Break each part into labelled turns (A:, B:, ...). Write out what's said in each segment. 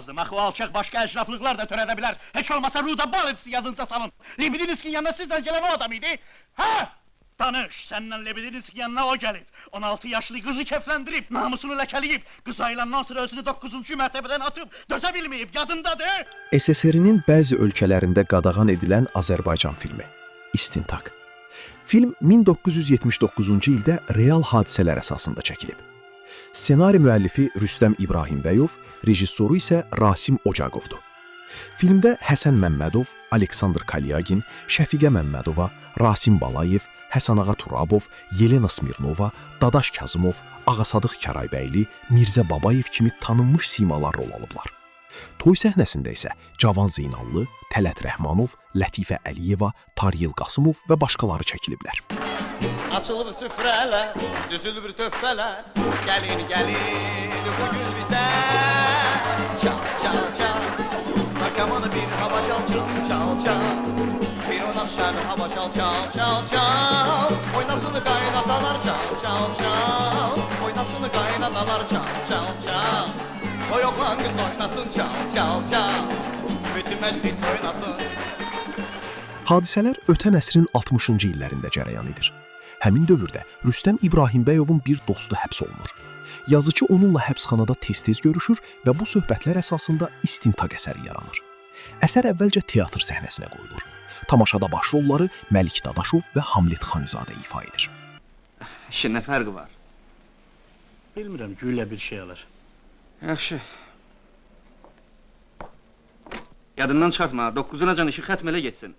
A: Danışmazdım, axı o alçaq başqa əcraflıqlar da törədə bilər. Heç olmasa Ruda Balits'i yadınıza salın. Lebedinski'nin yanına sizlə gələn o adam idi. Hə? Danış, səninlə Lebedinski'nin yanına o gəlib. 16 yaşlı qızı kefləndirib, namusunu ləkələyib, qız ayılandan sonra özünü 9-cu mərtəbədən atıb, dözə bilməyib, yadındadır?
B: SSR-nin bəzi ölkələrində qadağan edilən Azərbaycan filmi İstintaq. Film 1979-cu ildə real hadisələr əsasında çəkilib. Ssenari müəllifi Rüstəm İbrahimbəyov, rejissoru isə Rasim Ocaqovdur. Filmdə Həsən Məmmədov, Aleksandr Kalyagin, Şəfiqə Məmmədova, Rasim Balayev, Həsənağa Turabov, Yelena Smirnova, Dadaş Kazımov, Ağasadıq Karaybəyli, Mirzə Babayev kimi tanınmış simalar rol alıblar. Toy səhnəsində isə Cavan Zeynallı, Tələt Rəhmanov, Lətifə Əliyeva, Taryıl Qasımov və başqaları çəkiliblər.
C: Açılır süfreler, düzülür töhfeler. Gelin gelin bugün bize. Çal çal çal, Takamanı bir hava çal çal çal çal. Bir on akşam hava çal çal çal çal. Oynasın kaynatalar çal çal çal. Oynasın kaynanalar çal çal çal. Oy oğlan kız oynasın çal çal çal. Bütün meclis oynasın.
B: Hadisələr ötən əsrin 60-cı illərində cərəyan edir. Həmin dövrdə Rüstəm İbrahimbəyovun bir dostu həbs olunur. Yazıçı onunla həbsxanada tez-tez görüşür və bu söhbətlər əsasında istintaq əsəri yaranır. Əsər əvvəlcə teatr səhnəsinə qoyulur. Tamaşada baş rolları Məlik Dadaşov və Hamlet Xanizadə ifa edir.
D: İşin nə fərqi var?
A: Bilmirəm, güllə bir şey alır.
D: Yaxşı. Yadından çıxartma, 9-unacan işi xətm elə getsin.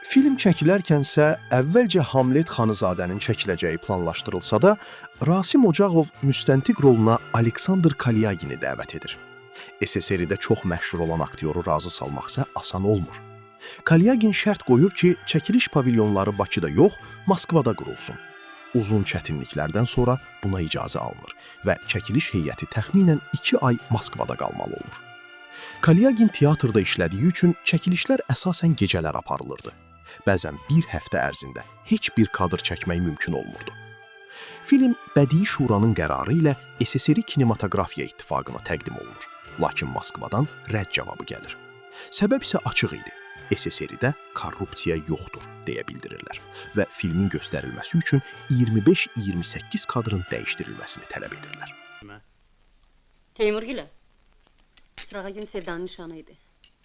B: Film çəkilərkənsə əvvəlcə Hamlet Xanızadənin çəkiləcəyi planlaşdırılsa da, Rasim Ocaqov müstəntiq roluna Aleksandr Kalyagini dəvət edir. SSR-də çox məşhur olan aktyoru razı salmaqsa asan olmur. Kalyagin şərt qoyur ki, çəkiliş pavilyonları Bakıda yox, Moskvada qurulsun. Uzun çətinliklərdən sonra buna icazə alınır və çəkiliş heyəti təxminən 2 ay Moskvada qalmalı olur. Kalyagin teatrda işlədiyi üçün çəkilişlər əsasən gecələr aparılırdı. Bəzən bir həftə ərzində heç bir kadr çəkmək mümkün olmurdu. Film Bədii Şuranın qərarı ilə SSR Kinematografiya İttifaqına təqdim olunur. Lakin Moskvadan rədd cavabı gəlir. Səbəb isə açıq idi. SSR-də korrupsiya yoxdur deyə bildirirlər və filmin göstərilməsi üçün 25-28 kadrın dəyişdirilməsini tələb edirlər.
E: Teymurgülə. Sırağa gün sevdanın nişanı idi.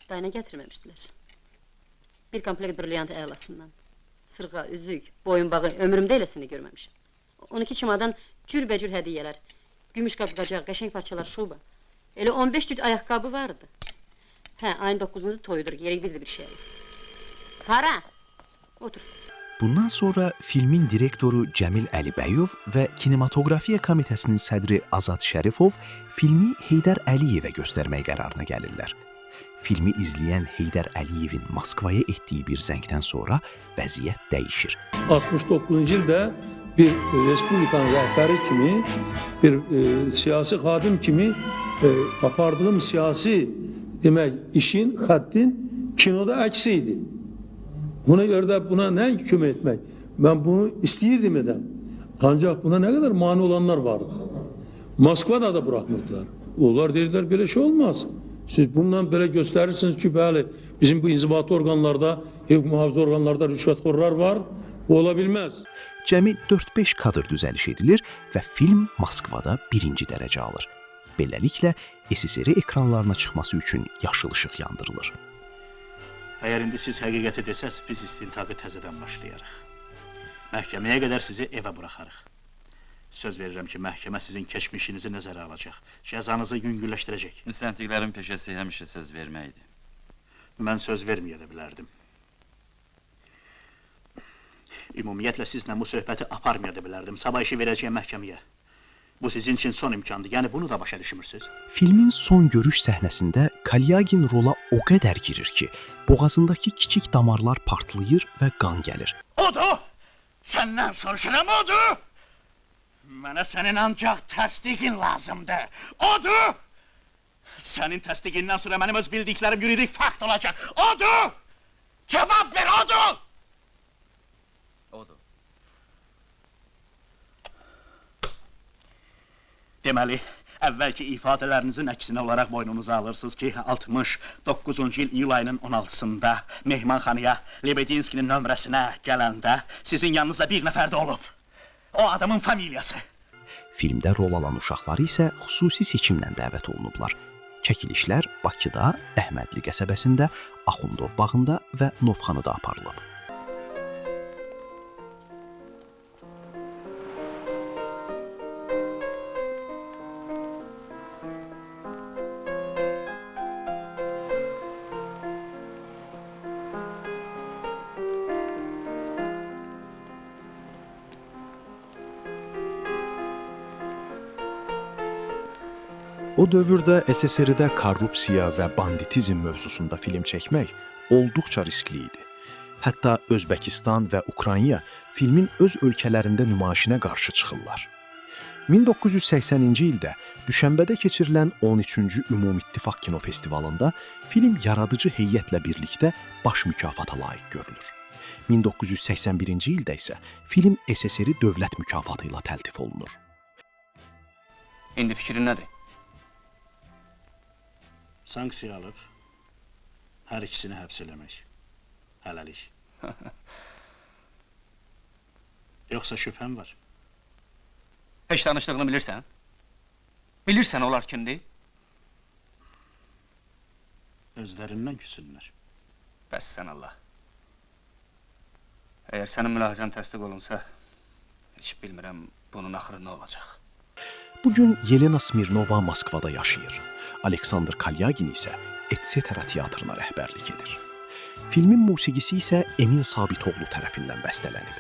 E: Dayına gətirməmişdilər. Bir komplekt brilliant əlasından. Sırğa, üzük, boyunbağı ömrümdə eləsini görməmişəm. 12 çimadan cürbəcür hədiyyələr, gümüş qab-qacaq, qəşəng parçalar, şuba. Elə 15 cüt ayaqqabı vardı. Hə, ayın 9-unda toyudur, gerək biz də bir şey alaq. Hara? Otur.
B: Bundan sonra filmin direktoru Cəmil Əlibəyov və Kinematografiya Komitəsinin sədri Azad Şərifov filmi Heydər Əliyevə göstərmək qərarına gəlirlər. Filmi izləyən Heydər Əliyevin Moskvaya etdiyi bir zəngdən sonra vəziyyət dəyişir.
F: 69-cu ildə bir respublikanın rəhbəri kimi, bir siyasi xadim kimi apardığım siyasi demək işin, xəttin kinoda əksi idi. Buna görə də buna nə kömək etmək? Mən bunu istəyirdim edəm. Ancaq buna nə qədər mane olanlar vardı. Moskvada da buraxmırdılar. Onlar dedilər belə şey olmaz. Siz bundan belə göstərirsiniz ki, bəli, bizim bu inzibati orqanlarda, hüquq mühafizə orqanlarda rüşvətxorlar var. Bu ola bilməz.
B: Cəmi 4-5 kadr düzəliş edilir və film Moskvada birinci dərəcə alır. Beləliklə SSR ekranlarına çıxması üçün yaşıl işıq yandırılır.
A: Əgər indi siz həqiqəti desəz, biz istintaqı təzədən başlayarıq. Məhkəməyə qədər sizi evə buraxarıq. Söz verirəm ki, məhkəmə sizin keçmişinizi nəzərə alacaq, cəzanızı yüngülləşdirəcək.
G: Müstəntiqlərin peşəsi həmişə söz verməkdir.
A: Mən söz verməyə də bilərdim. Ümumiyyətlə sizlə bu söhbəti aparmaya da bilərdim. Sabah işi verəcəyəm məhkəməyə. Bu sizin üçün son imkandır. Yəni bunu da başa düşmürsüz.
B: Filmin son görüş səhnəsində Kalyagin rola o qədər girir ki, boğazındakı kiçik damarlar partlayır və qan gəlir.
A: Odur! Səndən soruşuram, odur! Mənə sənin ancaq təsdiqin lazımdır. Odur! Sənin təsdiqindən sonra mənim öz bildiklərim yuridik fakt olacaq. Odur! Cavab ver, odur!
G: Odur.
A: Deməli, Əvvəlki ifadələrinizin əksinə olaraq boynunuza alırsınız ki, 69-cu il iyul ayının 16-sında mehmanxanaya Lebedinskinin nömrəsinə gələndə sizin yanınızda bir nəfər də olub. O adamın familiyası.
B: Filmdə rol alan uşaqları isə xüsusi seçimlə dəvət olunublar. Çəkilişlər Bakıda, Əhmədli qəsəbəsində, Axundov bağında və Novxanıda aparılıb. O dövrdə SSR-də korrupsiya və banditizm mövzusunda film çəkmək olduqca riskli idi. Hətta Özbəkistan və Ukrayna filmin öz ölkələrində nümayişinə qarşı çıxırlar. 1980-ci ildə Düşənbədə keçirilən 13-cü Ümumittifaq Kino Festivalında film yaradıcı heyətlə birlikdə baş mükafata layiq görülür. 1981-ci ildə isə film SSR dövlət mükafatı ilə təltif olunur.
D: İndi fikrin nədir?
A: Sanksiya alıb hər ikisini həbs eləmək. Hələlik. Yoxsa şübhəm var.
D: Heç danışdığını bilirsən? Bilirsən onlar kimdir?
A: Özlərindən küsünlər.
D: Bəs sən Allah. Əgər sənin mülahizən təsdiq olunsa, heç bilmirəm bunun axırı nə olacaq.
B: Bu gün Yelena Smirnova Moskvada yaşayır. Aleksandr Kalyagin isə Etc. teatrına rəhbərlik edir. Filmin musiqisi isə Emin Sabitoğlu tərəfindən bəstələnib.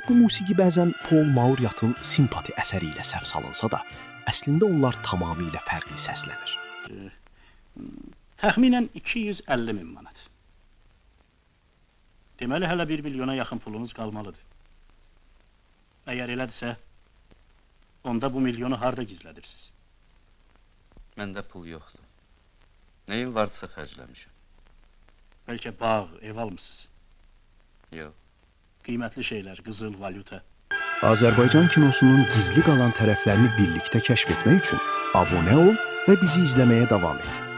B: Bu musiqi bəzən Paul Mauriatın Simpati əsəri ilə səhv salınsa da, əslində onlar tamamilə fərqli səslənir.
A: Təxminən 250 min manat. Deməli hələ 1 milyona yaxın pulunuz qalmalıdır. Əgər elədirsə, onda bu milyonu harda gizlədirsiniz?
G: Məndə pul yoxdur. Nəyim vardısa xərcləmişəm.
A: Bəlkə bağ, ev almısınız?
G: Yox.
A: Qiymətli şeylər, qızıl, valyuta.
B: Azərbaycan kinosunun gizli qalan tərəflərini birlikdə kəşf etmək üçün abunə ol və bizi izləməyə davam et.